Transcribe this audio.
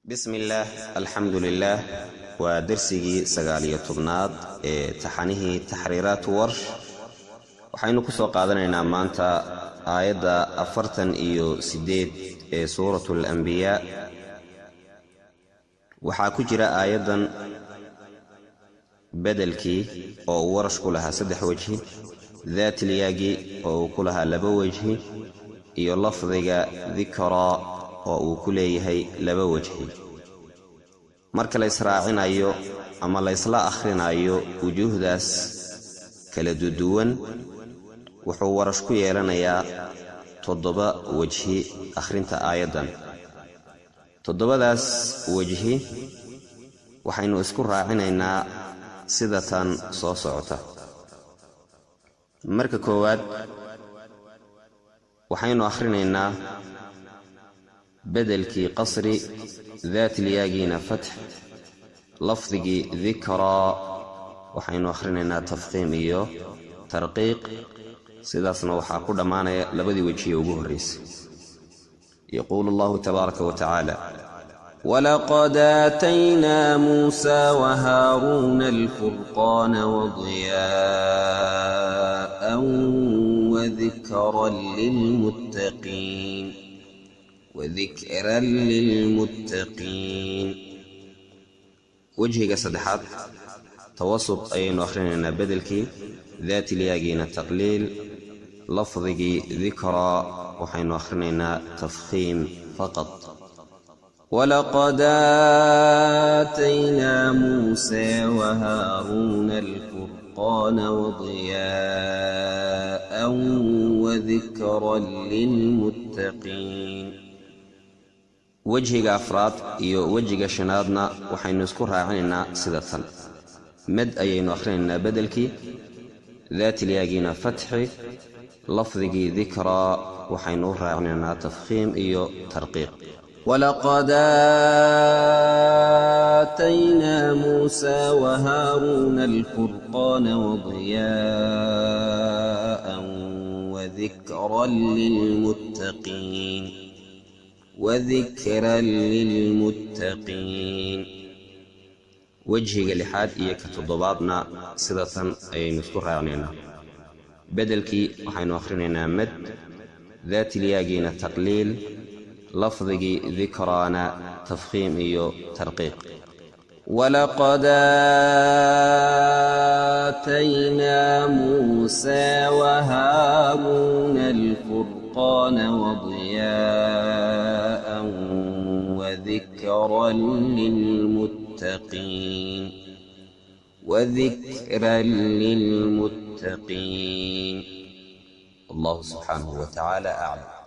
Bismi illaah, alxamdu lilaah. Waa dersigii 19aad ee taxanihii Taxriiraatu Warsh. Waxaynu ku soo qaadanaynaa maanta aayadda 48 ee Suuratu Alambiyaa. Waxaa ku jira aayaddan bedelkii oo uu Warash ku lahaa saddex wejhi, daatilyaagii oo uu ku lahaa laba wejhi, iyo lafdiga dikraa oo uu ku leeyahay laba wejhi. Marka la israacinayo ama la ysla akhrinayo wujuuhdaas kala duduwan, wuxuu Warash ku yeelanayaa 7 wejhi akhrinta aayaddan. Toddobadaas wejhi waxaynu isku raacinaynaa sida tan soo socota. Marka koowaad, waxaynu akhrinaynaa bedelkii qasri, daatiliyaagiina fatx, lafdigii dikraa waxaynu akhrinaynaa tafkhiim iyo tarqiiq. Sidaasna waxaa ku dhammaanaya labadii wejiye ugu horraysay. Yaquulu Allahu tabaaraka wa tacaala: ولقد آتينا موسى وهارون الفرقان وضياء وذكرا للمتقين، وذكرا للمتقين. Wejhiga saddexaad, tawasut ayaynu akhrinaynaa bedelkii, daatiliyaagiina taqliil, lafdigii dikraa waxaynu akhrinaynaa tafkhiim faqad. ولقد آتينا موسى وهارون الفرقان وضياء وذكرا للمتقين. Wejiga afraad iyo wejiga shanaadna waxaynu isku raacinaynaa sida tan: mad ayaynu akhrinaynaa bedelkii, daatiliyaagiina fatxi, lafdigii dikraa waxaynu u raacinaynaa tafkhiim iyo tarqiiq. ولقد آتينا موسى وهارون الفرقان وضياء وذكرا للمتقين، وذكرا للمتقين. Wejhiga lixaad iyo ka toddobaadna sida tan ayaynu isku raacnaynaa: bedelkii waxaynu akhrinaynaa mad, daatiliyaagiina taqliil, lafdigii dikraana tafkhiim iyo tarqiiq. ولقد آتينا موسى وهارون الفرقان وضياء وذكرا للمتقين، وذكرا للمتقين. الله سبحانه وتعالى أعلم.